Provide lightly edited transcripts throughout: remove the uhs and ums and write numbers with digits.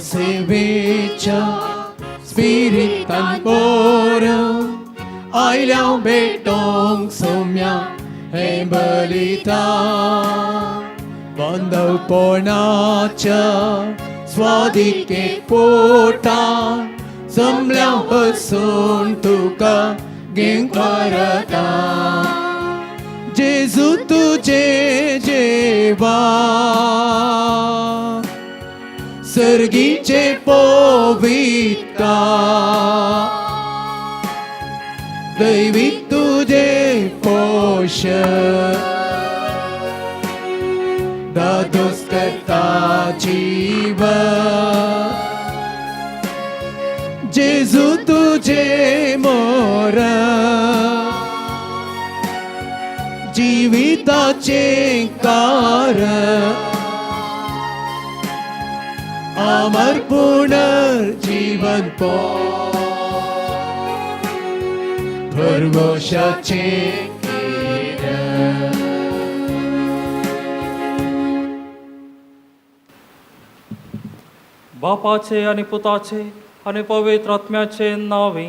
सेवेच्या स्पिरितान पोर आयल्या भेटोंक सोम्या हे बलिदान बांधवपणाच्या स्वादिके पोटान जमल्या हसून तुका घेवंक परता. जेजू तुजे जेवा सर्गीचे पवित्र दैवी तुझे पोषण दादोस करता जीव. जेजू तुझे मोर जिविताचे कारण अमर पुनर्जीवन पो भरवशाचे किरण. बापाचे आणि पुताचे आणि पवित्र आत्म्याचे नावे.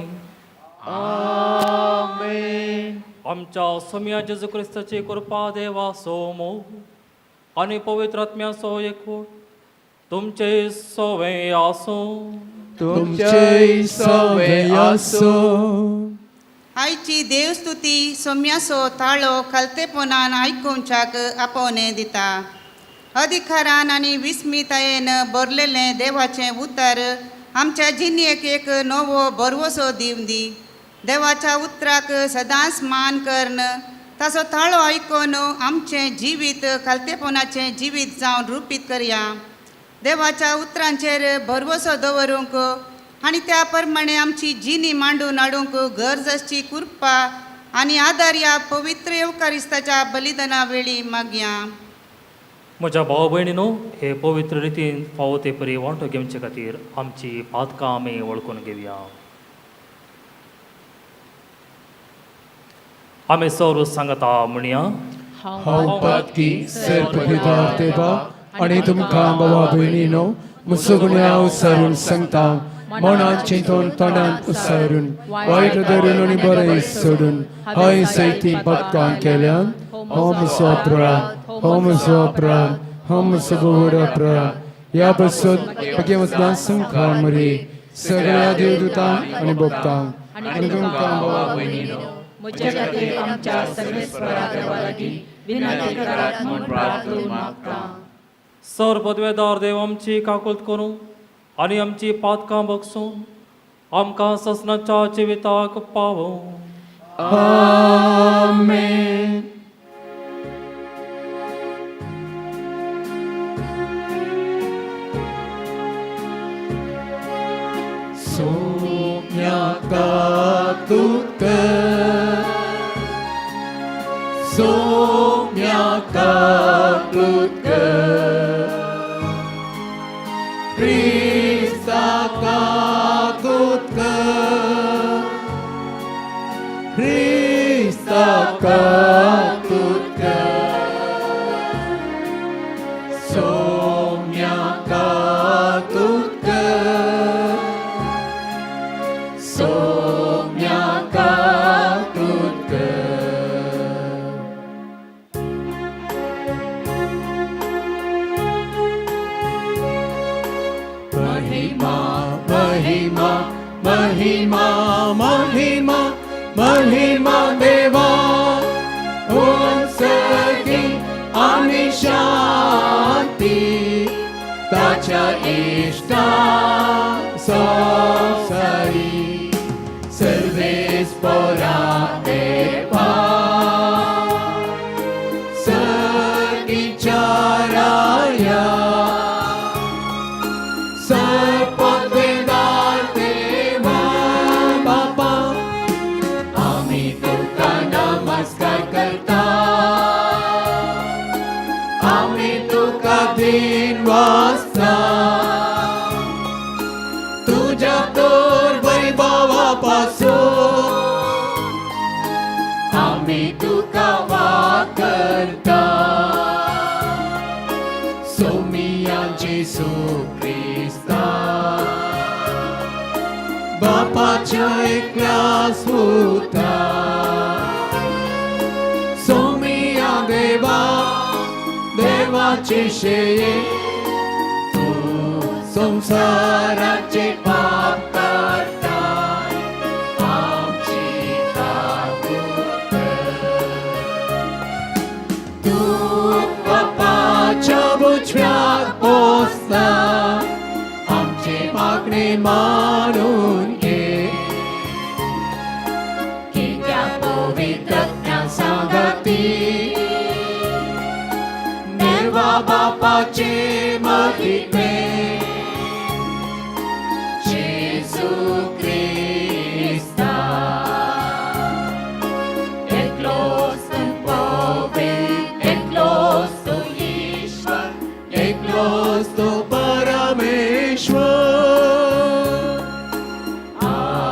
आमेन. आमच्या सोम्या जेजू क्रिस्ताची कृपा देवा सोमो आणि पवित्र आत्म्याचो एकवट तुमचे सोवे आसूं. तुमचे सवे आसो. आयची देवस्तुती सोम्यासो ताळो खालतेपणान आयकुंच्याक आपोवणें दिता. अधिकारान आनी विस्मितायेन भरलेलें देवाचें उतर आमच्या जिणेक एक नवो भरवसो दिवन दी. देवाच्या उतराक सदांच मान करून ताचो ताळो आयकून आमचें जिवीत खालतेपणाचें जिवीत जावन रुपीत करया. देवाच्या उतरांचेर भरवसो दवरूंक आनी त्या प्रमाणे आमची जिणी मांडून हाडूंक गरज आसची कृपा आनी आदार ह्या पवित्र येवकारिस्ताच्या बलिदाना वेळी मागया. म्हज्या भाव भयणीनो, हे पवित्र रितीन फावो ते परी वांटो घेवचे खातीर आमची पातकां आमी वळखून घेवया. आमी सर्व सांगता म्हणया. हांव पातकी सर्पभिदार देवा आनी तुमकां बाबा भयणीनो मुसगुण्या उसारून सांगता, मनान चिंतून तणान उसारून वायट धरून आनी बरें सोडून हांवें सैती पदकां केल्यान. हो म्हजो अपराध, हो म्हजो अपराध, हो म्हजो व्हड अपराध. ह्या पासून म्हगे वचना संखार मरी सगळ्या देवदूतांक आनी भक्तांक आनी तुमकां बाबा भयणीनो म्हज्या खातीर आमच्या सर्वेस्परा देवा लागीं विनंती करात म्हूण प्रार्थून मागता. सर पदवेदार देव आमची काकुळट करूं आनी आमची पातकां बगसूं आमकां ससनाच्या जिविताक पावों. आमेन. सोम्या कातूत सोम्या कातूत क्रिस्ता कातूत क्रिस्ता कातूत सोम्या कातूत सोम्या कातूत. महिमा महिमा महिमा महिमा महिमा देवा उंचगी आनी शांती ताच्या इश्टा संवसारी सर्वेस्परा देवा. सगी यादीन वाचता तुज्या तर वैभवा पासून आमी तुका वाकरता सोमिया जेसू क्रिस्ता बापाच्या एकल्या सुता सोमिया देवा देवाचे शेये तू संसाराचे पाप काडताय आमची काकूट कर. तू बापाच्या उजव्याक बसता आमचे मागणे मानून घे कित्याक पवित्र सांगाती देवा बापाचे महिमे जेजू क्रिस्ता एकलोच तूं पवित्र एकलोच तूं ईश्वर एकलोच तूं परमेश्वर. Amen.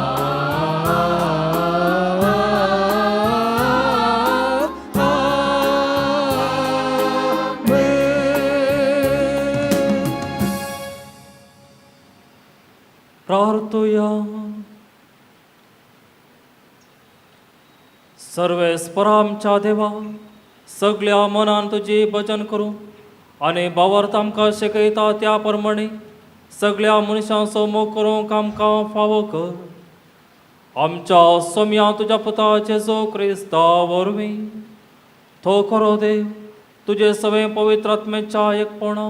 प्रार्थुया. सर्वेस्परा आमच्या देवा, सगळ्या मनान तुजी भजन करूं आनी भावार्थ आमकां शिकयता त्या प्रमाणे सगळ्या मनशांचो मोग करूंक आमकां फावो कर. आमच्या सोम्या तुज्या पुता जेजू क्रिस्ता वरवीं. तो खरो देव तुजे सगळे पवित्र आत्म्याच्या एकपणा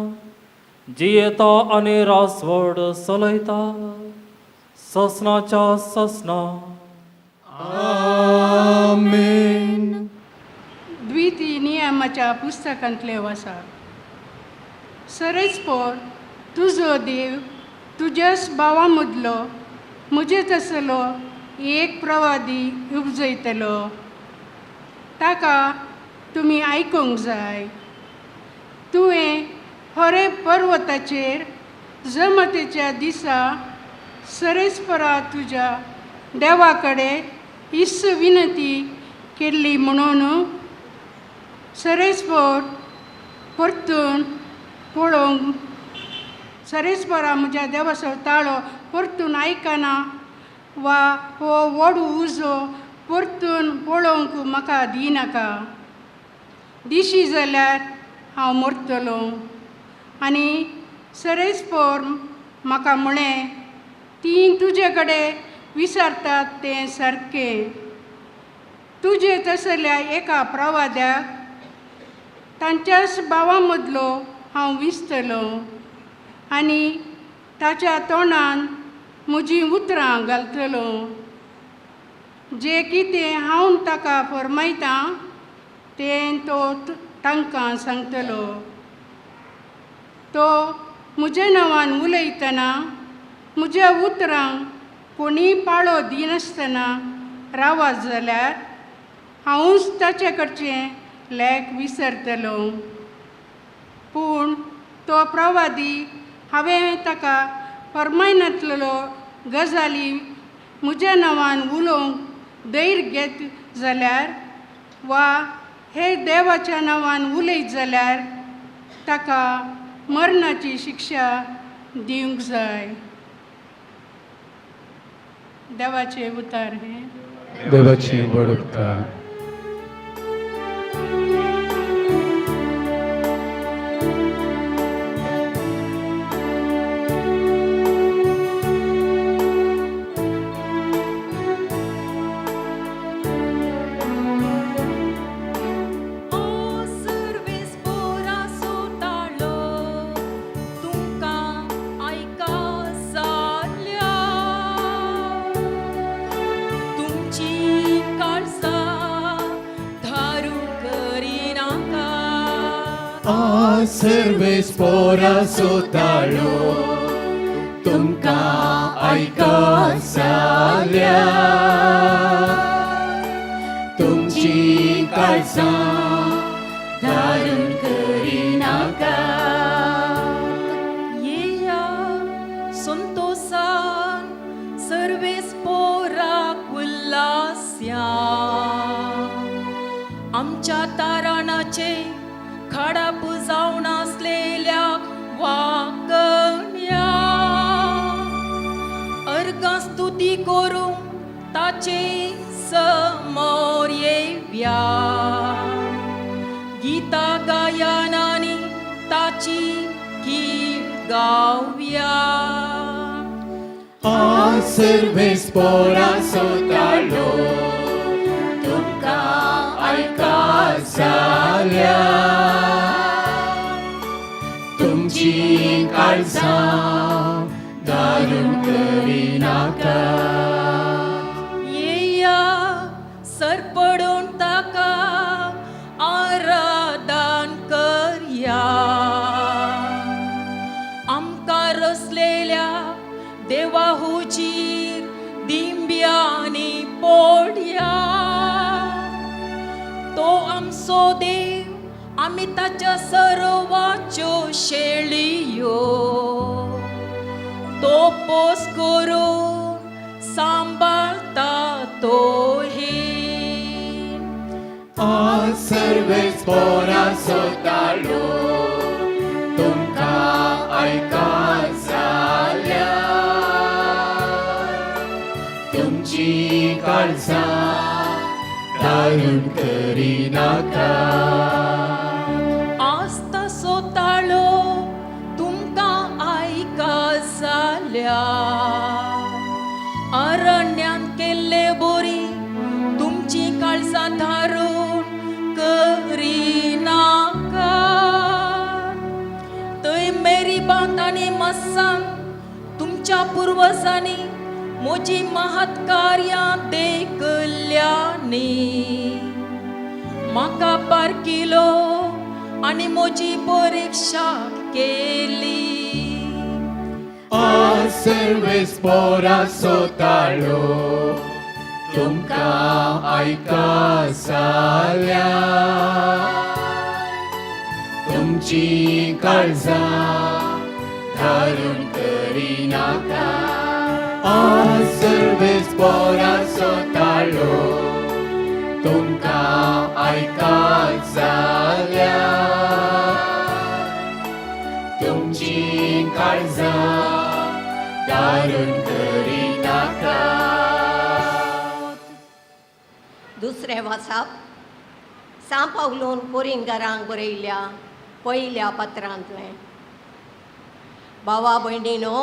जियेता आनी रासवड चलयता ससनाच्या ससना. आमेन. द्वितीय नियमाच्या पुस्तकांतले आसा. सरस्पोर तुजो देव तुज्याच भावा मदलो म्हजे तसलो एक प्रवादी उपजयतलो, ताका तुमी आयकूंक जाय. तुवें हरे पर्वताचेर जमतेच्या दिसा सरस्परा तुज्या देवा कडेन इस्स विनंती केल्ली म्हणून सरस्पोर परतून पळोवंक सरस्परा म्हज्या देवाचो ताळो परतून आयकना वा हो व्हड उजो परतून पळोवंक म्हाका दिनाका. दिशी जाल्यार हांव मरतलो. आनी सरस्पोर म्हाका म्हळें, तीं तुजे कडेन विचारतात तें सारकें. तुजे तसल्या एका प्रवाद्याक तांच्याच भावां मदलो हांव विसतलो आनी ताच्या तोंडान म्हजीं उतरां घालतलो. जें कितें हांव ताका फरमायतां तें तो तांकां सांगतलो. तो म्हज्या नांवान उलयतना म्हज्या उतरांक कोणीय पाळो दिनासतना रावत जाल्यार हांवूच ताचे कडचें लेख विसरतलो. पूण तो प्रवादी हांवें ताका फरमायनातलेलो गजाली म्हज्या नांवान उलोवंक धैर्य घेत जाल्यार वा हे देवाच्या नांवान उलयत जाल्यार ताका मरणाची शिक्षा दिवंक जाय. देवाचे उतार हे. देवाची व्हड उपकार. ओ सर्वेस्पोरा ताळो तुमकां आयका जाल्या तुमची काळजां धारून करिनाका. सर्वेस्पोरा ताळो तुमकां आयका जाल्या तुमची काळजां धारून करिनाका. देवाचे खडाप जावन आसलेल्या वागण्या अर्गां स्तुती करूंक ताचे समोर येव्या गीता गायनानी ताची कीर्त गावया. सर्वेस पोरासो ताळो तुमकां आयका जाल्यार तुमची काळजां दारून करिनाका. येया सरपडून ताका आराधन करया. आमकां रचलेल्या देवा हुजीर दिंब्यांनी पोडया. तो आमचो देव, आमी ताच्या सर्वाच्यो शेळयो. तो पोस करून सांबाळता तो ही. सर्वेस पोरासो ताळो तुमकां आयका जाल्यार तुमची काळजां दारून करिनाका. आसता सोताळो तुमकां आयका जाल्यार अरण्यांत केल्ले बोरी तुमची काळजां धारून करिनाका. थंय मेरीबांत आनी मस्सान तुमच्या पुर्वजांनी म्हजी महत् कार्यां देखल्यांनी म्हाका पारकिलो आनी म्हजी परिक्षा केली. सर्वेस पोरासो ताळो तुमकां आयका जाल्यार तुमची काळजां धारून करिनाका. सर्वेस पोरासो ताळो तुमकां आयका जाल्यार तुमची काळजां दारून करिनाका. दुसरें वाचप सां पावलून कोरिंगारांक बरयल्ल्या पयल्या पत्रांतलें. भावा भयणीनो,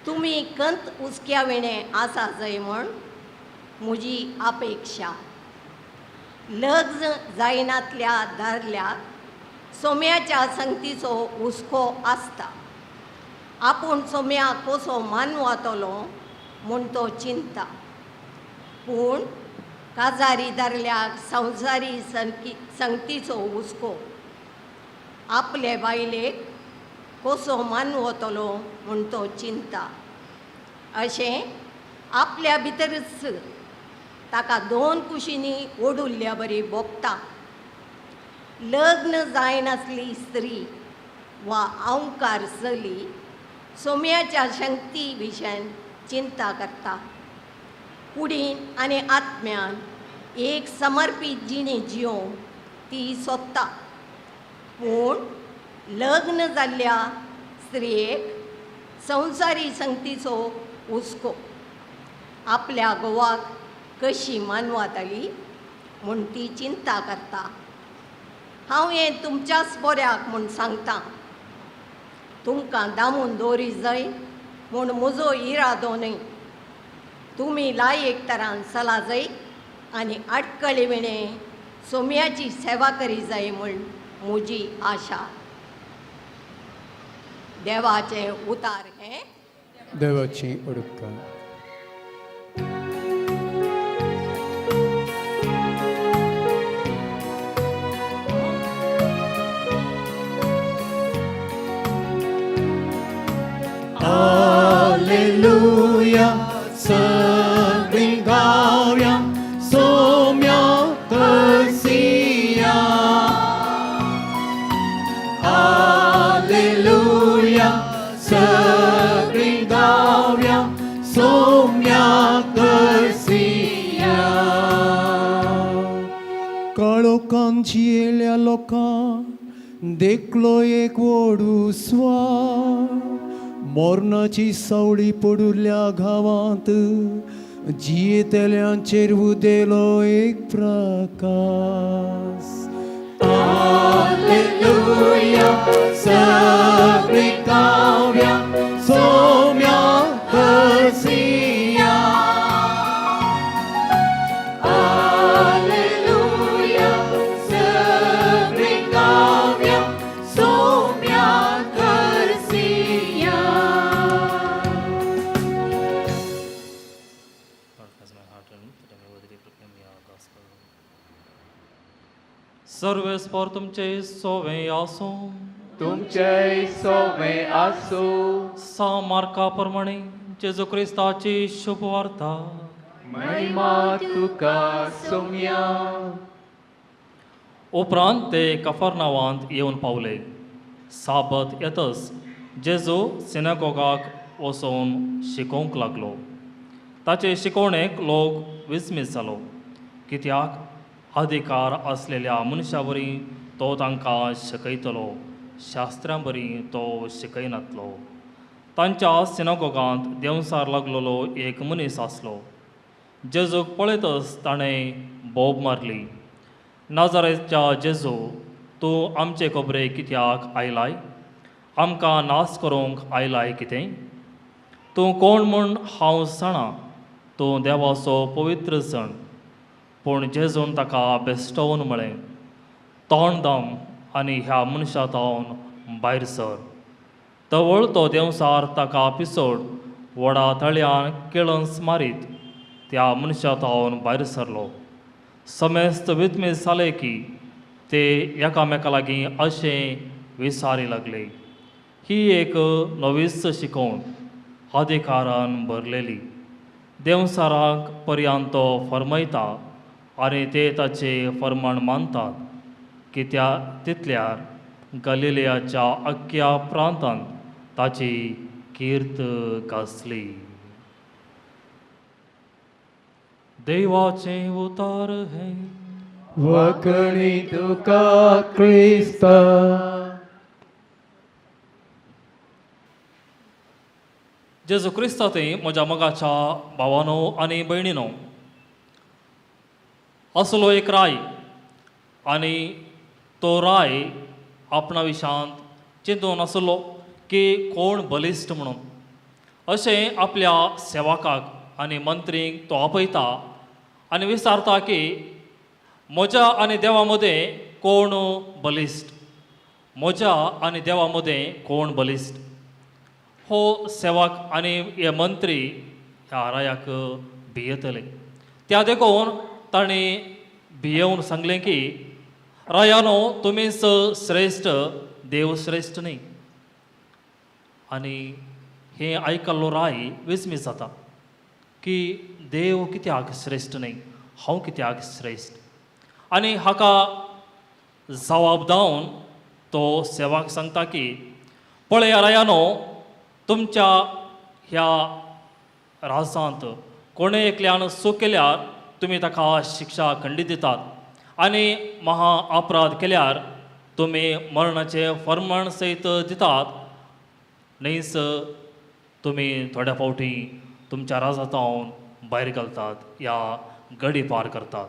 तुमी कंत हुस्क्या विणें आसा जय म्हूण म्हजी अपेक्षा. लग्न जायनातल्या दादल्याक सोम्याच्या संगतीचो हुस्को आसता. आपूण सोम्याक कसो मानवतलो म्हूण तो चिंता. पूण काजारी दादल्याक संवसारी संगतीचो हुस्को, आपले बायलेक कसो मानवतलो म्हूण तो चिंता. अशें आपल्या भितरच ताका दोन कुशींनी ओडुल्ल्या बरी भोगता. लग्न जायनासली स्त्री वा अंवकार चली सोम्याच्या शक्ती विशयान चिंता करता. कुडीन आनी आत्म्यान एक समर्पीत जिणी जियोवंक ती सोदता. पूण लग्न जाल्ल्या स्त्रियेक संवसारी संगतीचो हुस्को, आपल्या घोवाक कशी मानवतली म्हूण ती चिंता करता. हांव हें तुमच्याच बऱ्याक म्हूण सांगता. तुमकां दामून दवरी जाय म्हूण म्हजो इरादो न्हय. तुमी लायक तरान चला जाय आनी आडकळी विणें सोम्याची सेवा करी जाय म्हूण म्हजी आशा. देवाचें उतार हें. देवाची उडकां. Alleluia, सगळीं गावया सोम्या कसिया. Alleluia, सगळीं गावया सोम्या कसिया. काळोखांची लोकां देखलो एक व्हड उस्वाड मोरनाची सावळी पडुल्ल्या गांवांत जियेतल्यांचेर उदेलो एक प्रकाश. हालेलुया, सगळीं काव्यां सोम्या हसिया. हालेलुया, सगळीं काव्यां Saumya करसिया. Lord, cleanse my heart and that I may worthily proclaim your gospel. सर्वेस्पर तुमचे सोवे आसूं. तुमचेय सोवे आसूं. सा मार्का प्रमाणे जेजू क्रिस्ताची शुभवार्ता. महिमा तुका सोम्या. उपरांत ते कफरनावांत येवन पावले. साबत येतच जेजू सिनागोगाक वचून शिकोवंक लागलो. ताचे शिकवणेक लोक विस्मीत जालो, कित्याक अधिकार आसलेल्या मनशा वरी तो तांकां शिकयतलो, शास्त्रां बरी तो शिकयनातलो. तांच्या सिनागोगांत देंवसार लागलेलो एक मनीस आसलो. जेजूक पळयतच ताणें बोब मारली, नाजारेच्या जेजू, तूं आमचे खबरे कित्याक आयलाय? आमकां नाश करूंक आयलाय कितें? तूं कोण म्हूण हांव जाणा, तूं देवाचो पवित्र जण. पूण जेजून ताका बेश्टोवन म्हळें, तोंड दाम आनी ह्या मनशा तावन भायर सर. तवळ तो देंवसार ताका पिसोड व्हडा तळयान केळंस मारीत त्या मनशा तावन भायर सरलो. समेस्त विस्मीत जाले की ते एकामेका लागीं अशें विचारी लागले, ही एक नवीच शिकवण, अधिकारान भरलेली. देंवसाराक पर्यंत तो फर्मयता आनी ते ताचे फर्माण मानतात. कित्या तितल्यार गलिलियाच्या अख्ख्या प्रांतांत ताची कीर्त गाजली. देवाचें उतार हें. वखणी तुका क्रिस्ता. जेजू क्रिस्ता थंय म्हज्या मोगाच्या भावानो आनी भयणीनो, असलो एक राय आनी तो राय आपणा विशांत चिंतून आसलो की कोण बलिश्ट म्हणून. अशें आपल्या सेवकाक आनी मंत्रींक तो आपयता आनी विचारता की म्हज्या आनी देवा मदें कोण बलिश्ट, म्हज्या आनी देवा मदें कोण बलिश्ट. हो सेवक आनी हे मंत्री ह्या रायाक भियेतले. त्या देखून तांणी भियेवन सांगलें की रायानो, तुमीच श्रेश्ठ, देव श्रेश्ठ न्ही. आनी हें आयकल्लो राय विस्मीत जाता की देव कित्याक श्रेश्ठ न्ही, हांव कित्याक श्रेश्ठ. आनी हाका जवाब दावन तो सेवाक सांगता की पळया रायानो, तुमच्या ह्या राजांत कोणें एकल्यान चूक केल्यार तुमी ताका शिक्षा खंडीत दितात आनी महा अपराध केल्यार तुमी मरणाचें फर्माण सयत दितात. न्हयच तुमी थोड्या फावटी तुमच्या राजांत भायर घालतात या गडी पार करतात.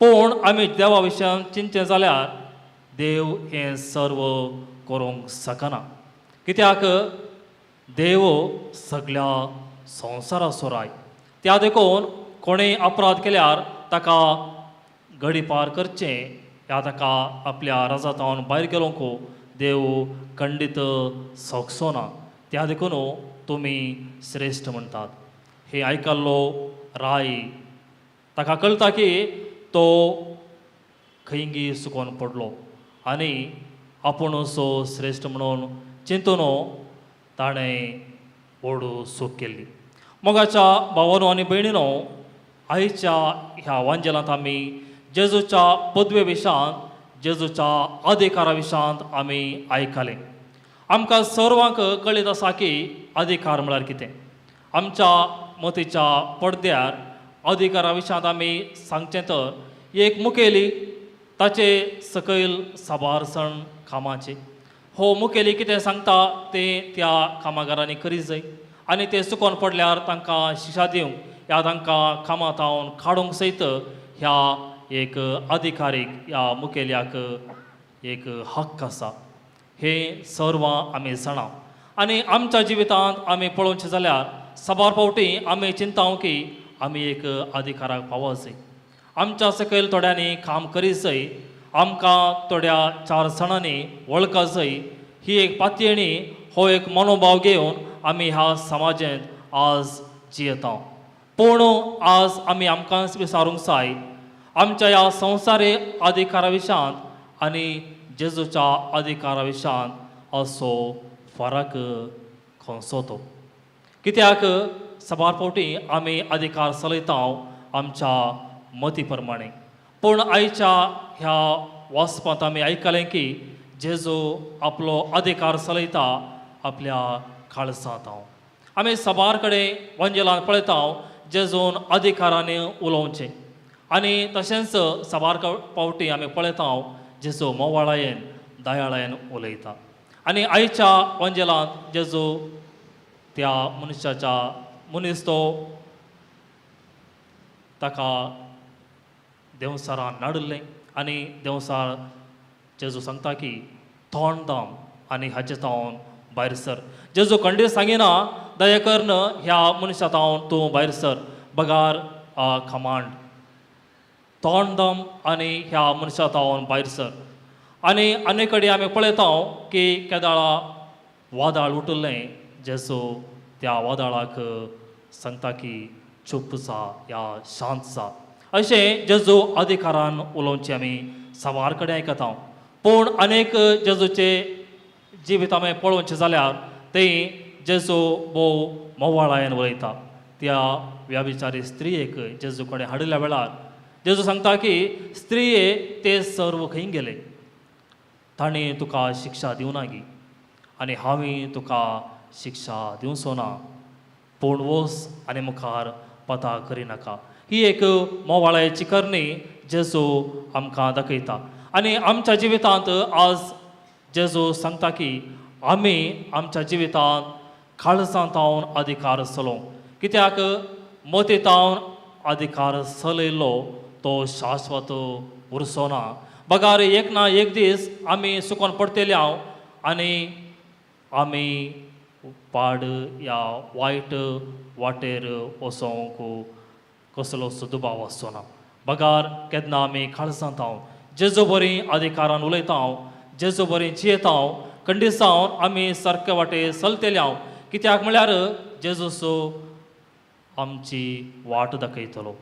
पूण आमी देवा विशयान चिंतचें जाल्यार देव हें सर्व करूंक शकना, कित्याक देव सगळ्या संवसाराचो राय. त्या देखून कोणें अपराध केल्यार ताका गडी पार करचें ह्या ताका आपल्या राजांत भायर गेलोंक देव खंडीत सोगसो ना. त्या देखून तुमी श्रेश्ठ म्हणटात. हें आयकल्लो राय ताका कळटा की तो खंयगी सुकोन पडलो आनी आपूण असो श्रेश्ठ म्हणून चिंतून ताणें व्हड चूक केल्ली. मोगाच्या भावानो आनी भयणीनो, आयच्या ह्या वांजेलांत आमी जेजूच्या पदवे विशांत, जेजूच्या अधिकारा विशांत आमी आयकलें. आमकां सर्वांक कळीत आसा की अधिकार म्हळ्यार कितें. आमच्या मतीच्या पडद्यार अधिकारा विशांत आमी सांगचें तर एक मुखेली ताचे सकयल साबार सण कामाचे. हो मुखेली कितें सांगता तें त्या कामागारांनी करीत जाय आनी ते चुकोन पडल्यार तांकां शिक्षा दिवंक ह्या तांकां कामां थावन काडूंक सयत ह्या एक अधिकारीक ह्या मुखेल्याक एक हक्क आसा. हें सर्वां आमी जाणा आनी आमच्या जिवितांत आमी पळोवचें जाल्यार साबार फावटी आमी चिंता की आमी एक अधिकाराक पावो जाय, आमच्या सकयल थोड्यांनी काम करीत जाय, आमकां थोड्या चार जाणांनी वळखा जाय. ही एक पातयेणी हो एक मनोभाव घेवन आमी ह्या समाजांत आज जियेता. पूण आज आमी आमकांच विचारूंक जाय आमच्या ह्या संवसारी अधिकारा विशयांत आनी जेजूच्या अधिकारा विशयांत असो फरक खंयचो तो. कित्याक साबार फावटी आमी अधिकार चलयता आमच्या मती प्रमाणे, पूण आयच्या ह्या वाचपांत आमी आयकलें की जेजू आपलो अधिकार चलयता आपल्या काळजांत. आमी साबार कडेन वंजेलान पळयता जेजून अधिकारांनी उलोवचें आनी तशेंच साबार फावटी आमी पळयता जेजू मोवाळायेन दयाळायेन उलयता. आनी आयच्या वंजेलांत जेजू त्या मनशाच्या मनीस तो ताका देंवचारान नाडिल्लें आनी देंवचार जेजू सांगता की तोंड दाम आनी हाचे तावन भायर सर. जेजू खंडीत सांगिना दया करून ह्या मनशा तावन तूं भायर सर, बगार कमांड तोंड दाम आनी ह्या मनशा तावन भायर सर. आनी आनी कडेन आमी पळयता की केदाळा वादळ उठिल्लें जेजू त्या वादळाक सांगता की चूप जा या शांत जा. अशें जेजू अधिकारान उलोवचें आमी साबार कडेन आयकता. पूण अनेक जेजूचे जिवीत आमी पळोवचें जाल्यार ते जेजू भोव मोवाळायेन उलयता. त्या व्याविचारी स्त्रियेक जेजू कडेन हाडिल्ल्या वेळार जेजू सांगता की स्त्रिये ते सर्व खंय गेले, तांणी तुका शिक्षा दिवना गी आनी हांवें तुका शिक्षा दिवचो ना, पूण वोस आनी मुखार पता करिनाका. ही एक मोवाळायेची करणी जेजू आमकां दाखयता. आनी आमच्या जिवितांत आज जेजू सांगता की आमी आमच्या जिवितांत काळजांत अधिकार चलोवंक, कित्याक मतींत अधिकार चलयलो तो शाश्वत उरचो ना. बगार एक ना एक दीस आमी सुकोन पडटले हांव आनी आमी पाड या वायट वाटेर वचोंक कसलोच दुबाव आसचो ना. बगार केन्ना आमी काळजांत हांव जेजू बरी अधिकारान उलयता हांव, जेजू बरी जियेता हांव, खंडीसावन आमी सारके वाटे चलतले हांव, कित्याक म्हळ्यार जेजूसो आमची वाट दाखयतलो.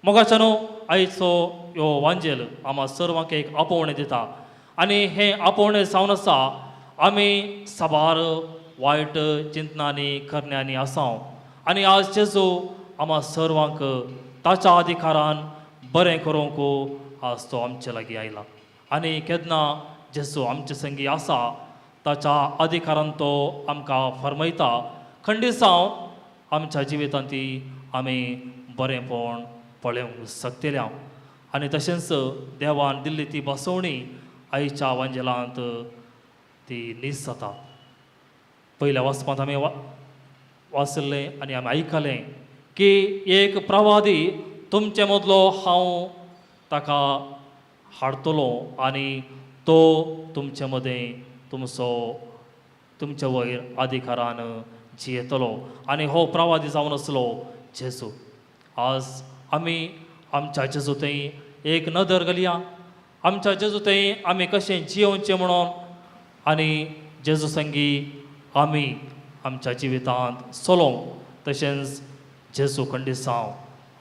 मोगाच्या न्हू आयचो ह्यो वांजेल आमा सर्वांक एक आपोवणें दिता आनी हें आपोवणें जावन आसा आमी साबार वायट चिंतनांनी करण्यांनी आसा आनी आज जेजू आमा सर्वांक ताच्या अधिकारान बरें करूंक आज तो आमचे लागीं आयला. आनी केन्ना जेजू आमचे संगी आसा ताच्या अधिकारान तो आमकां फर्मयता, खंडीत जावन आमच्या जिवितांत ती आमी बरेंपण पळोवंक शकतले हांव. आनी तशेंच देवान दिल्ली ती बसवणी आयच्या वांजेलांत ती नीस जाता. पयल्या वाचपांत आमी वाचिल्लें आनी आमी आयकलें की एक प्रवादी तुमचे मदलो हांव ताका हाडटलो आनी तो तुमचे मदें तुमचो तुमचे वयर अधिकारान जियेतलो. आनी हो प्रवादी जावन आसलो जेजू. आज आमी आमच्या जेजू थंय एक नदर घालया, आमच्या जेजू थंय आमी कशें जियोवचें म्हणून आनी जेजू संगी आमी आमच्या जिवितांत चलोवंक, तशेंच जेजू खंडीसांव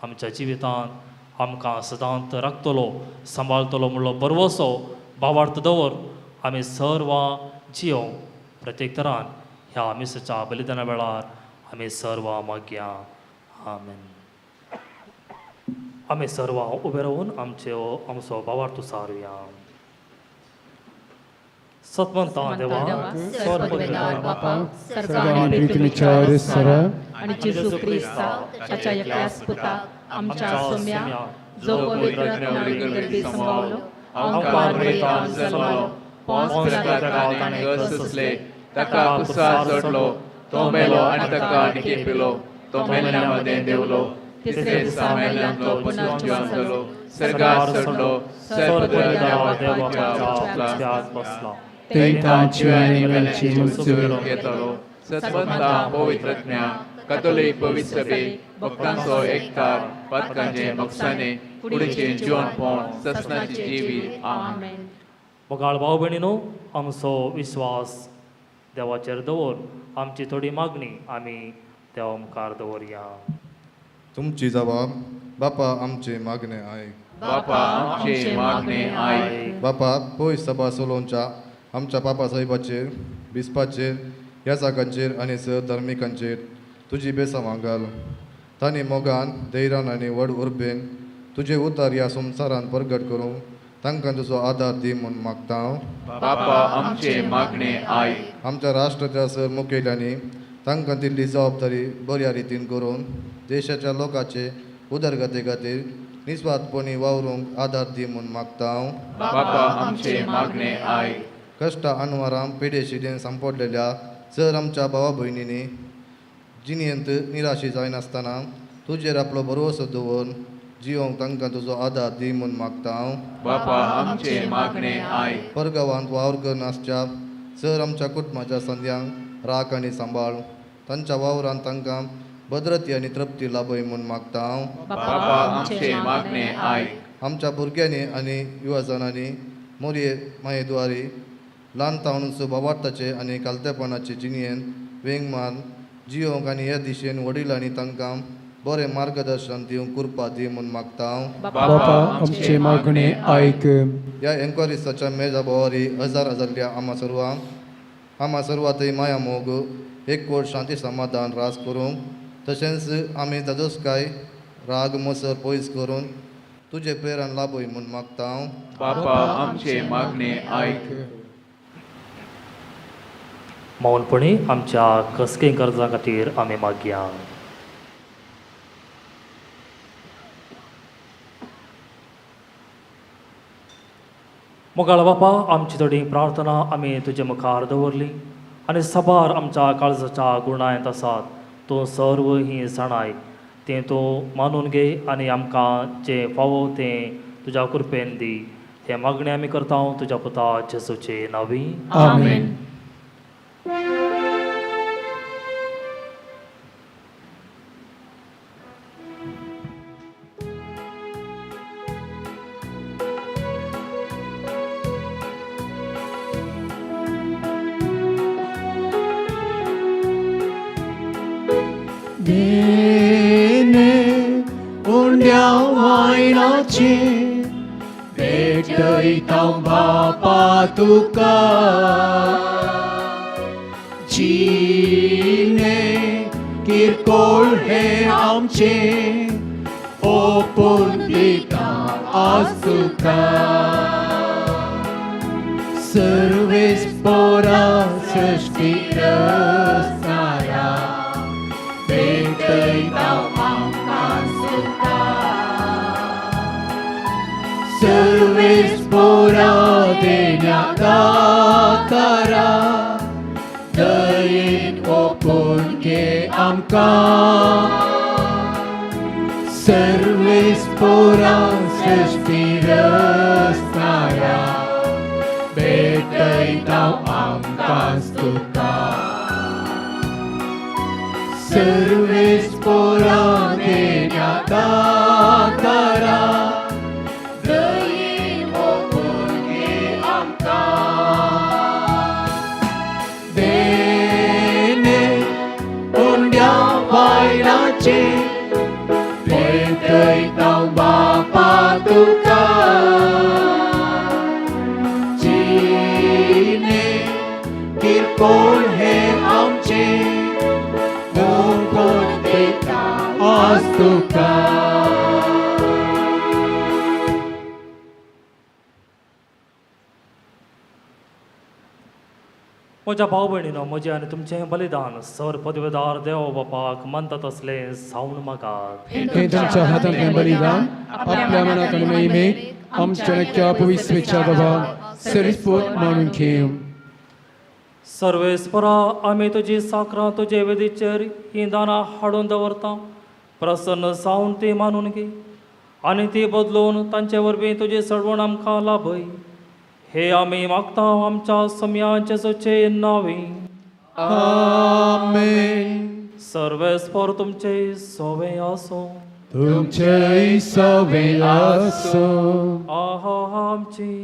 आमच्या जिवितांत आमकां सदांत राखतलो सांबाळतलो म्हणलो बरवसो बावार्थ दवर आमी सर्वां जियोवंक प्रत्येक तरान ह्या मिसाच्या बलिदाना वेळार आमी सर्वां मागया. आमेन. आमी सर्वां उबे रावून आमचे आमचो बावार्थ सारुया. सतमंता देवा आणि जेजू क्रिस्ता ताच्या एकल्याच पुताक आमच्या सोम्या जो पवित्र आत्म्यान गर्भे संभावलो आमकां प्रेतान जल्मलो, पोंस पिलाताक ताणें कश्ट सोंसले, ताका कुसार चडलो, तो मेलो आनी ताका निकेपिलो, तो मेल्ल्या मदें देंवलो, तिसरे दिसा मेल्ल्यांतलो पुनर्जिवन जालो, सर्गार चडलो, सर्वपदव्या देवाच्या बसला. थंय जिव्यानी मेल्यांची मृत्यू येतलो. सत्वंता पवित्रज्ञा कथोलीक पवित्र सभे, भक्तांचो एकतार, पातकांचे मोक्षाने, कुडीचें जिवनपण, ससनाचें जिवीत. आमेन. मोगाळ भाव भयणीनो, आमचो विश्वास देवाचेर दवर आमची थोडी मागणी आमी देवा मुखार दवरया. तुमची जबाब बापा आमचे मागणे आयक. बापा आमचे मागणे आयक. बापा, पयस सभा सोलोवच्या आमच्या पापा साहेबाचेर, बिस्पाचेर, याचाकांचेर आनी सर धार्मिकांचेर तुजी बेसांव घाल. तांणी मोगान, धैर्यान आनी व्हड उर्बेन तुजे उतार ह्या संवसारांत परगट करूंक तांकां तुजो आदार दी म्हूण मागता हांव. बापा आमचे मागणे आयक. आमच्या राष्ट्राच्या सर मुखेल्यांनी तांकां दिल्ली जबाबदारी बऱ्या रितीन करून देशाच्या लोकांचे उदरगती खातीर निस्वार्थपणी वावरूंक आदार दी म्हूण मागता हांव. बापा आमचे मागणे आयक. कश्ट अनवरां पिडेशिडेन सांपडलेल्या सर आमच्या भावा भयणींनी जिणेंत निराशी जायनासतना तुजेर आपलो भरवसो दवरून जिवंक तांकां तुजो आदार दी म्हूण मागता हांव. बापा आमचे मागणे आयक. परगांवांत वावर करनासच्या सर आमच्या कुटुंबाच्या संद्यांक राख आनी सांबाळ, तांच्या वावरांत तांकां भद्रती आनी तृप्ती लाभय म्हूण मागता हांव. बापा आमचे मागणे आयक. आमच्या भुरग्यांनी आनी युवजनांनी मोरये मायेद्वारी ल्हान तावणूच बाबार्थाचे आनी कालतेपणाचे जिणेंत वेंग मार जियोंक आनी हे दिशेन वडिलांनी तांकां बरें मार्गदर्शन दिवंक कृपा दी म्हूण मागता हांव. बापा आमचे मागणे आयक. ह्या एन्क्वायरिसाच्या मेजा भोवारी हजार हजारल्या आमा सर्वांक आमा सर्वांतय माया मोग एकवट शांती समाधान रास करूंक, तशेंच आमी दादोसकाय राग मसर पयस करून तुजें प्रेरण लाभय म्हूण मागता हांव. बापा आमचे मागणे आयक. मौनपणी आमच्या कसके गरजां खातीर आमी मागया. मोगाळ बापा, आमची थोडी प्रार्थना आमी तुजे मुखार दवरली आनी साबार आमच्या काळजाच्या गुणांत आसात तूं सर्व ही जाणाय तें तूं मानून घे आनी आमकां जें फावो तें तुज्या कृपेन दी. हें मागणें आमी करता तुज्या पुता जेजूचे नांवी. आमेन. देणे उंड्या वायनाचे भेटयता बापा तुका, जिणे किरकोळ हे आमचे ओपून दिता आज तुका. सर्वेस पोरा सृष्टी रचणारा भेटयता आमकां सुद्दां. सर्वेस पोरा देण्या दातारा दयेन ओपून घे आमकां. सर्वेस पोरा सृष्टी रचणारा भेटयता आमकां तुका. सर्वेस पोरा देण्या दातारा दयेन ओपून घे आमकां. देणे उंड्या वायनाचे भेटयता बापा तुका, जिणे किरकोळ हे आमचे ओपून दिता आज तुका. म्हज्या भाव भयणीनो, म्हजें आनी तुमचें बलिदान सर पदवेदार देव बापाक मानता तसलें जावन मागात. हें तुमच्या हातांतलें बलिदान आपल्या मनाक आनी महिमेक आमच्या नक्या पविस्वेच्या देवा सरिस्पोत मानून घेव. सर्वेस्परा आमी तुजी साकरां तुजे वेदीचेर हीं दानां हाडून दवरता प्रसन्न जावन ती मानून घे आनी ती बदलून तांचे वरवीं तुजी सडवण आमकां लाभय. हे आमी मागता आमच्या सम्या जेजूचे नांवी. आमेन. सर्वेस्पर तुमचे सोवे आसूं. तुमचे सवे आसूं. आहा आमची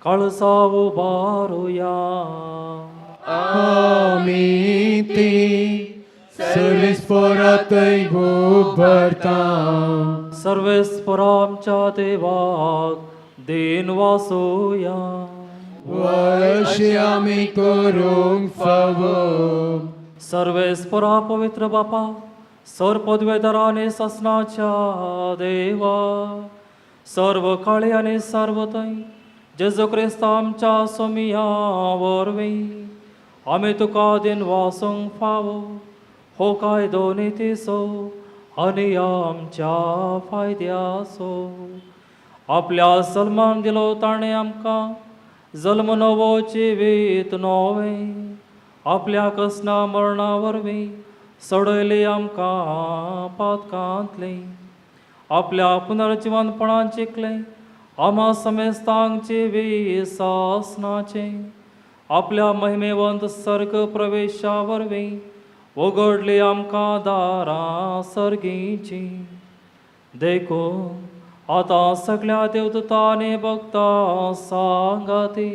काळसा उबारुया. आमी ती सर्वेस्परातय उबरता. सर्वेस्परा आमच्या देवाक then वासोया. अशें आमी करूंक फावो. सर्वेस्परा पवित्र बापा सर पदवेदारा आनी ससनाच्या देवा सर्व काळी आनी सर्वतय जेजू क्रिस्त आमच्या सोमिया वरवीं आमी तुका दिन वासूंक फावो हो कायदो नितीचो आनी आमच्या फायद्याचो. आपल्या सलमान दिलो ताणें आमकां जल्म नवो जिवीत नवें आपल्या कसना मरणा वरवीं सोडयली आमकां पातकांतली आपल्या पुनर्जिवनपणान जिखलें आमा समेस्तांक जिवी सासनाचें आपल्या महिमेवंत सर्ग प्रवेशा वरवीं उगडली आमकां दारां सर्गीचीं. देखून आतां सगळ्या देवदूतांनी भक्तां सांगाती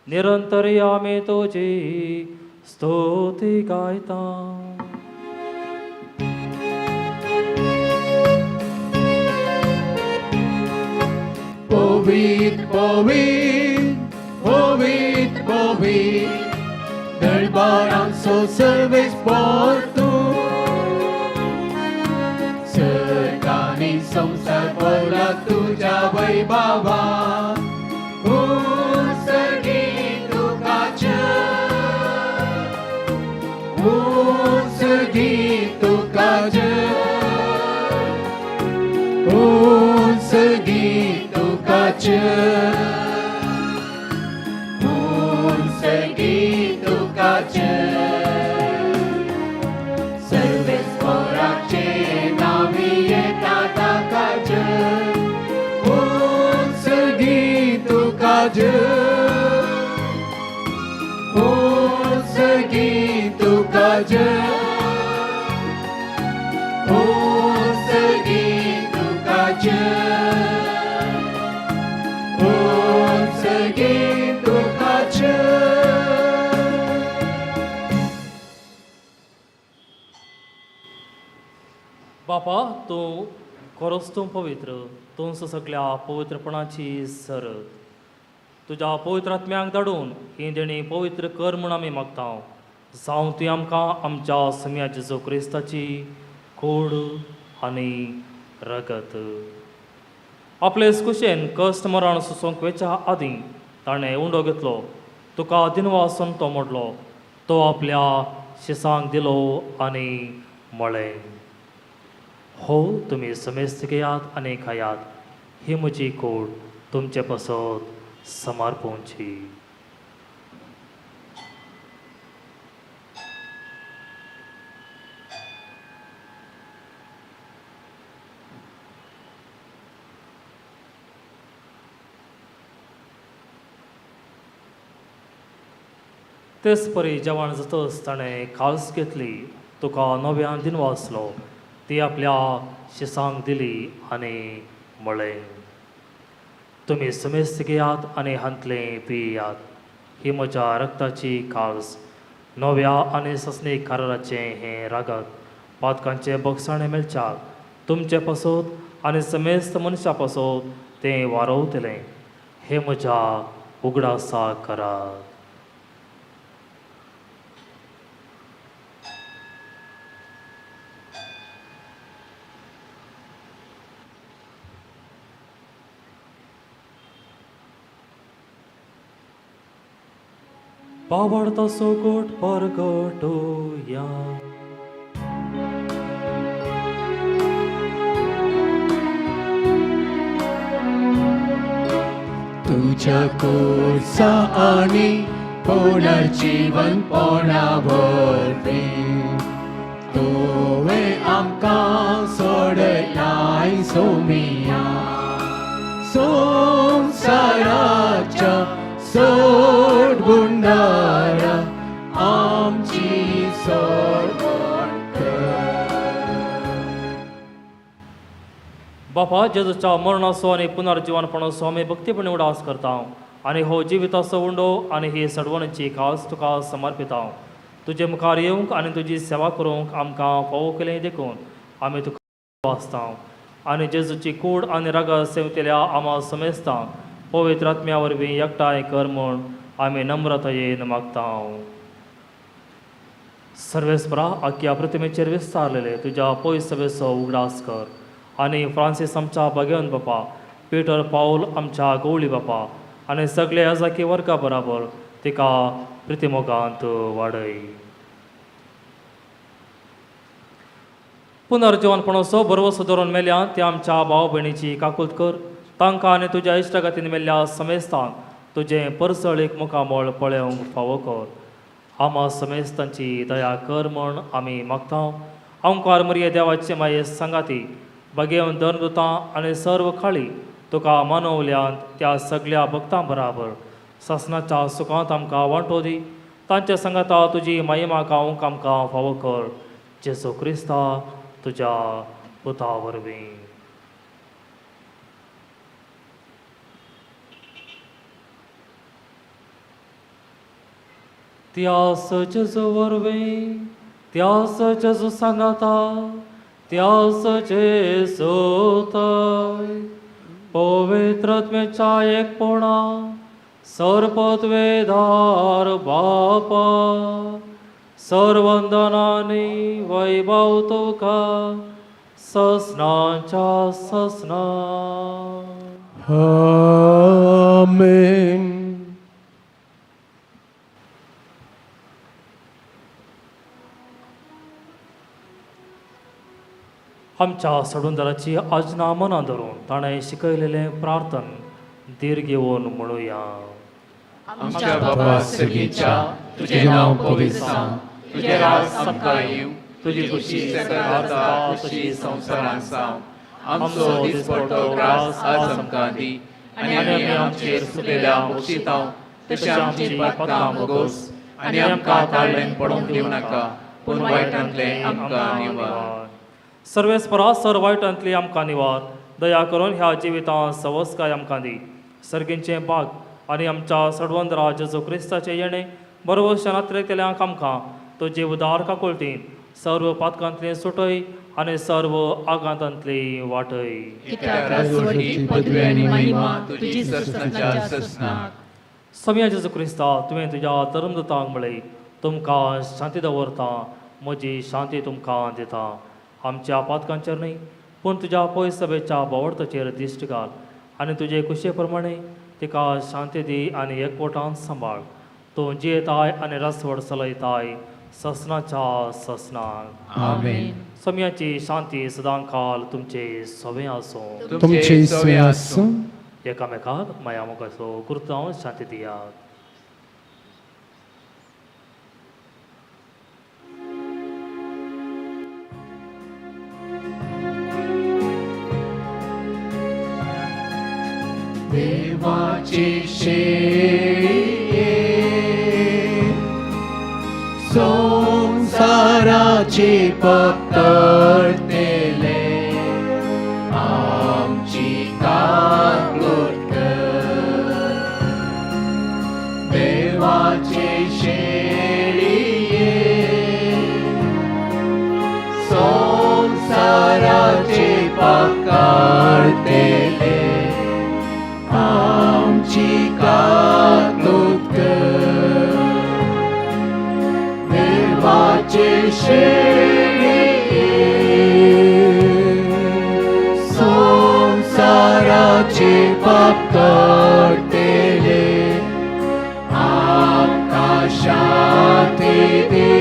निरंतर आमी तुजी स्तुती गायता. पवित्र पवित्र पवित्र पवित्र दरबारांचो सर्वेस्पर तूं सर्गांनी संवसार भरला तुज्या वैभवा. उत्सर्गी तुका जय, उत्सर्गी तुका जय, उत्सर्गी तुका जय, उत्सर्गी तुका जय. सर्वेस्पराचे नांवी येता ताका जय, उत्सर्गी तुका जय, उत्सर्गी तुका जय, उत्सर्गी तुका जय, उत्सर्गी तुका जय. बापा तूं खरोच तूं पवित्र तूंच सगल्या पवित्रपणाची सरत. तुज्या पवित्र आत्म्याक धाडून ही देणी पवित्र कर म्हूण आमी मागता. जावं ती आमकां आमच्या सम्या जेजू क्रिस्ताची कोड आनी रगत. आपले कुशेन कश्ट मरण सोसूंक वेच्या आदीं ताणें उंडो घेतलो तुका दिनवासून तो मोडलो तो आपल्या शिसांक दिलो आनी म्हळें, हो तुमी समेस्त घेयात आनी खायात, ही म्हजी कोड तुमचे पासत समर्पोवची. तेच परी जेवण जातच ताणें काल्स घेतली तुका नव्यान दिनवासलो ती आपल्या शिसांक दिली आनी म्हळें, तुमी समेस्त घेयात आनी हांतलें पियात, ही म्हज्या रक्ताची काल्स नव्या आनी ससनी कराराचें हें रागत पातकांचें बगसाणें मेळच्याक तुमचे पासत आनी समेस्त मनशां पासत तें वारोवतलें. हें म्हज्या उगडासा करात. पावडतो सोगोट परगटोया. जेजूच्या कुर्सा आनी पुनर्जीवनपणा वरवीं तुवें आमकां सोडलाय सोमिया संवसाराच्या सोडबुंडारा आमची सोडवण कर. बापा जेजूच्या मरणाचो आनी पुनर्जिवनपणाचो आमी भक्तीपणी उडास करता आनी हो जिविताचो उंडो आनी ही सडवणीची खास तुका समर्पिता. तुजे मुखार येवंक आनी तुजी सेवा करूंक आमकां फावो केलें देखून आमी तुका वाचता आनी जेजूची कूड आनी रगत सेवतेल्या आमा समेस्तां पवित्र आत्म्या वरवीं एकठांय कर म्हूण आमी नम्रतायेन मागता. सर्वेस्परा आख्या प्रतिमेचेर विस्तारलेले तुज्या पयस सभेचो उगडास कर आनी फ्रांसीस आमच्या भाग्यवंत बापा, पिटर पावल आमच्या गवळी बापा आनी सगळे अजाकी वर्गा बराबर तिका प्रितिमोगांत वाडय. पुनर्जीवनपणाचो भरवसो धरून मेल्या ते आमच्या भाव भयणीची काकूत कर. तांकां आनी तुज्या इश्टागतीन मेल्ल्या समेस्तांक तुजें परसळीक मुखामळ पळोवंक फावो कर. आमा समेस्तांची दया कर म्हूण आमी मागता. अंकार मरिये देवाचे माये सांगाती बगेवन धर्मदुतां आनी सर्व खाळी तुका मानवल्यांत त्या सगळ्या भक्तां बराबर सासणाच्या सुखांत आमकां वांटो दी. तांच्या सांगाता तुजी महिमा गावंक आमकां फावो कर. जेजू क्रिस्ता तुज्या पुता वरवीं. त्यास जेजू वरवीं, त्यास जेजू सांगाता, त्यास जेजू थंय पवित्र आत्म्याच्या एकपणा सर्वपदवेदार बापा सर्वंदनानी वैभव तुका ससनाच्या ससना. आमेन. आमच्या सडुंदराची आजना मनां धरून ताणें शिकयलेलें प्रार्थन धीर घेवन म्हणुया. आमच्या बाबा सर्गीच्या, तुजें नांव पवित्र जावं, तुजें राज आमकां येवं, तुजी खुशी सकयल जाता तशी संवसारांत जावं. आमचो दिसपडटो ग्रास आज आमकां दी आनी आमी आमचेर चुकलेल्या बक्षितांव तशें आमची पातकां भोगोस आनी आमकां ताळ्ळेन पडोवंक दिवं नाका, पूण वायटांतलें आमकां निवार. सर्वेस्परा सर वायटांतली आमकां निवार. दया करून ह्या जिवितांत सवस्काय आमकां दी. सर्गींचें बाग आनी आमच्या सडवंदरा जेजू क्रिस्ताचें येणें बरोबर नात्रेतल्यांक आमकां तुजे उदार काकुळटीन सर्व पातकांतली सुटय आनी सर्व आघातांतली वाटय. कित्याक राजवटी, पदवी आनी महिमा तुजी ससनाच्या ससनाक. सम्या जेजू क्रिस्ता, तुवें तुज्या धर्मदूतांक म्हळें, तुमकां शांती दवरता, म्हजी शांती तुमकां दिता. आमच्या पातकांचेर न्हय पूण तुज्या पयस सभेच्या बावडताचेर दिश्ट घाल आनी तुजे कुशे प्रमाणे तिका शांती दी आनी एकवटान सांबाळ. तूं जियेताय आनी रसवड चलयताय ससनाच्या ससनाक. आमेन. सम्याची शांती सदांकाल तुमचे सवे आसूं. तुमचे सोय आसूं. एकामेकाक माया मोगाचो गुर्तांव शांती दियात. देवाची शेळये संसाराची पाप करतेले आमची काकूट कर. देवाची शेळये संसाराची पाप करतेले आमची काकूट कर. देवाचे शेळये संसाराचे पाप काडटेले आमकां शांती दी,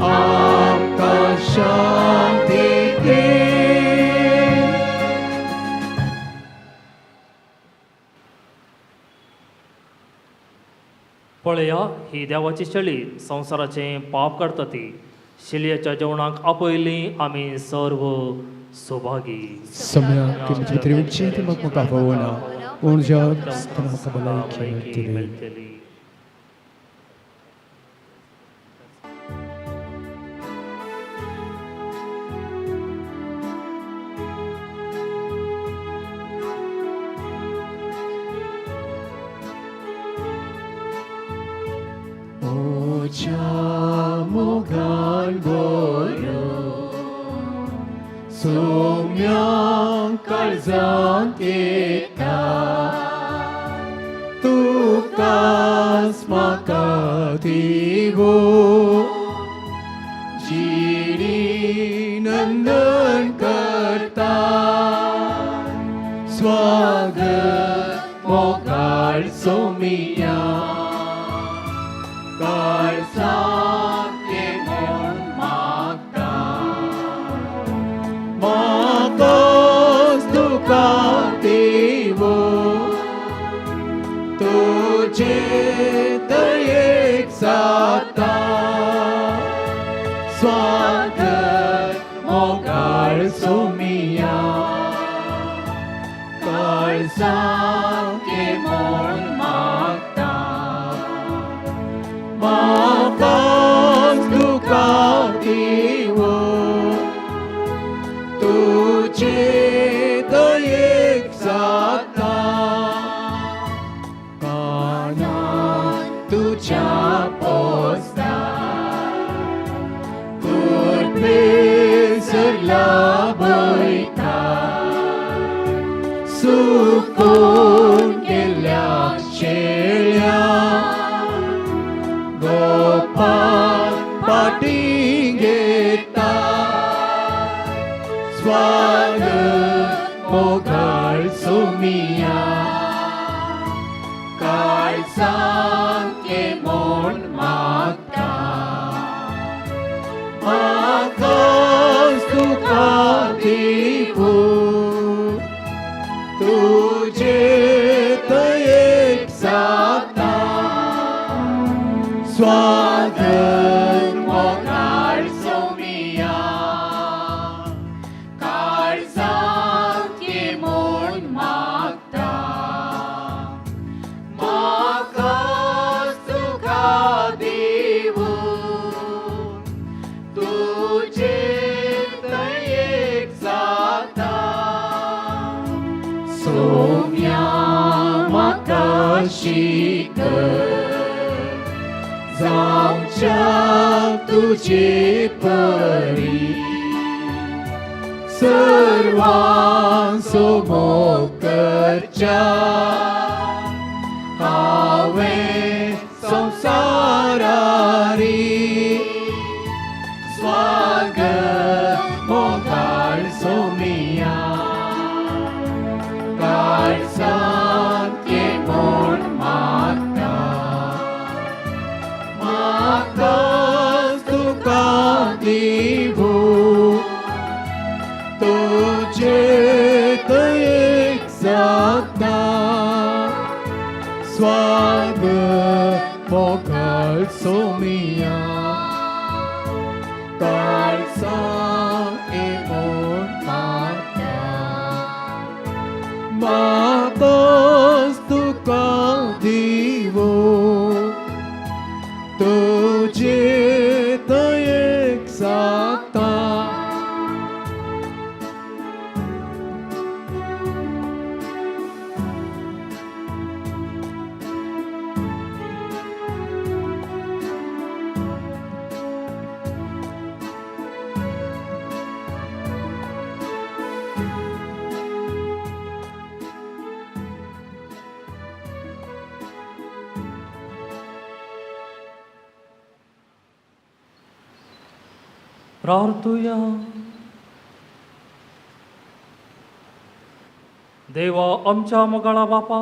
आमकां शांती दी. पळया ही देवाची शेळी संवसाराचें पाप काडटा ती. शेलयेच्या जेवणाक आपयली आमी सर्व सौभागी. सम्या की म्हजे भितर येवचें तें म्हाका म्हाका फावना, पूण ज्या म्हाका भलायकी मेळटली. मोगान बरो सोम्यांक काळजांत येता, तुकाच म्हाका दिवो जिणी नंदन करता. स्वागत मोगाळ सोमिया, काळजांत ये म्हूण मागता, म्हाकाच तुका दिवो तुजे दयेक जाता. स्वागत मोगाळ सोमिया, काळजांत ये म्हूण मागता, म्हाकाच तुका दिवो तुजे दयेक जाता. कानान तुज्या पोसता, कुर्बे लाभयता, सुकून गेल्या शेळ्या गोपाल पाटी घेता. स्वागत मोगाळ सोमिया, काळजांत ये म्हूण मागता, म्हाकाच तुका दिवो तुजे दयेक जाता. स्वागत मोगाळ सोमिया, काळजांत ये म्हूण मागता, म्हाकाच तुका दिवो तुजे दयेक जाता. सोम्या म्हाका शिकय जावच्या तुजे परी, सर्वांचो मोग करच्या हांवें संवसारारी. स्वागत मोगाळ सोमिया, काळजांत ये म्हूण मागता, म्हाकाच तुका दिवो तुजे दयेक जाता. स्वागत मोगाळ सोमिया, काळजांत ये म्हूण मागता, म्हाकाच तुका दिवो तुजे दयेक जाता. प्रार्थुया. देवा आमच्या मोगाळा बापा,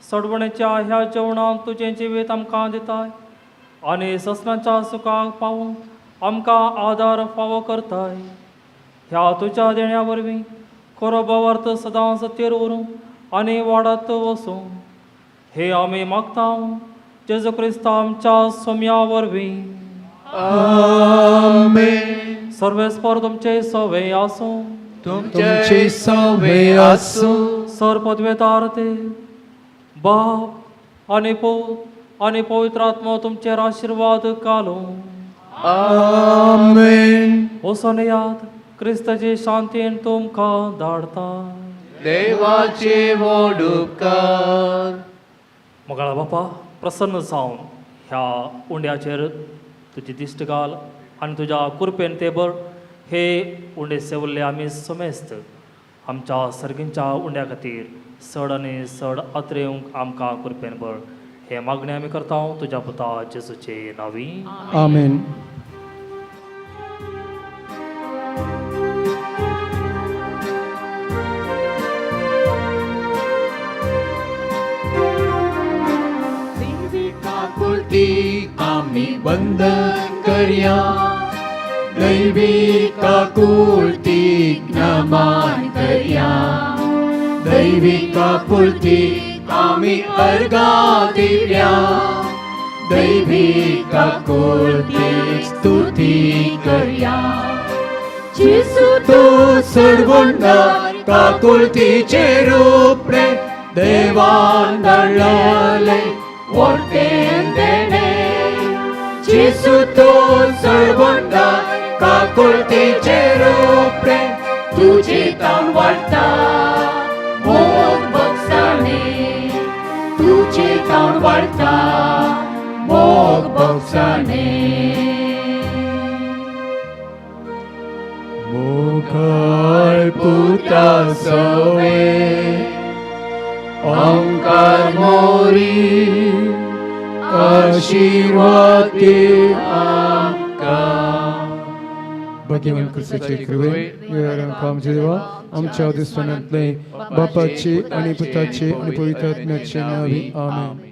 सडवणेच्या ह्या जेवणान तुजें जिवीत आमकां दिताय आनी ससनाच्या सुखाक पावूंक आमकां आदार फावो करताय. ह्या तुज्या देण्या वरवीं खरो भावार्थ सदांच सत्तेर उरूं आनी वाडत वसूं हे आमी मागता. जेजू क्रिस्त आमच्या सोम्या वरवीं. आमेन. सर्वेस्पर तुमचे सवे आसूं. तुमचे सवे आसूं. सर पदवेदार ते बाप आनी पूत आनी पवित्र आत्मो तुमचेर आशिर्वाद घालूं. आमेन. वचोन याद, क्रिस्ताचे शांतीन तुमकां धाडता. देवाचे व्हड उपकार. मोगाळा बापा, प्रसन्न जावन ह्या उंड्याचेर तुजी दिश्ट घाल आनी तुज्या कृपेन ते बर हे उंडे सेवल्ले आमी समेस्त आमच्या सर्गींच्या उंड्या खातीर चड आनी चड आत्रेवंक आमकां कृपेन बर. हे मागणें आमी करता तुज्या पुता जेजूचे नांवी. आमेन. काकुळटी आमी वंदन करया, दैवी काकुळटीक नमन करया, दैवी काकुळटी आमी अर्घां दिवया, दैवी काकुळटीक स्तुती करया. जेजू तूं सर्वोन्नत काकुळटीचे रूपणे देवान धाडलेलें व्हडतें देणें. जेजू तूं सर्वोन्नत काकुळटीचे रूपणे तुजे ताण वाडटा मोग भोगसाणे, तुजे ताण वाडटा मोग भोगसाणे. मुखार पुता सवे ओंकार मोरी आशीर्वाद दी आमकां. भगवान क्रिस्ताचे कृपे आमच्या देवा आमच्या दिसवणांतले बापाचे आणि पुताचे आणि पवित्र आत्म्याचे नावे. आमेन.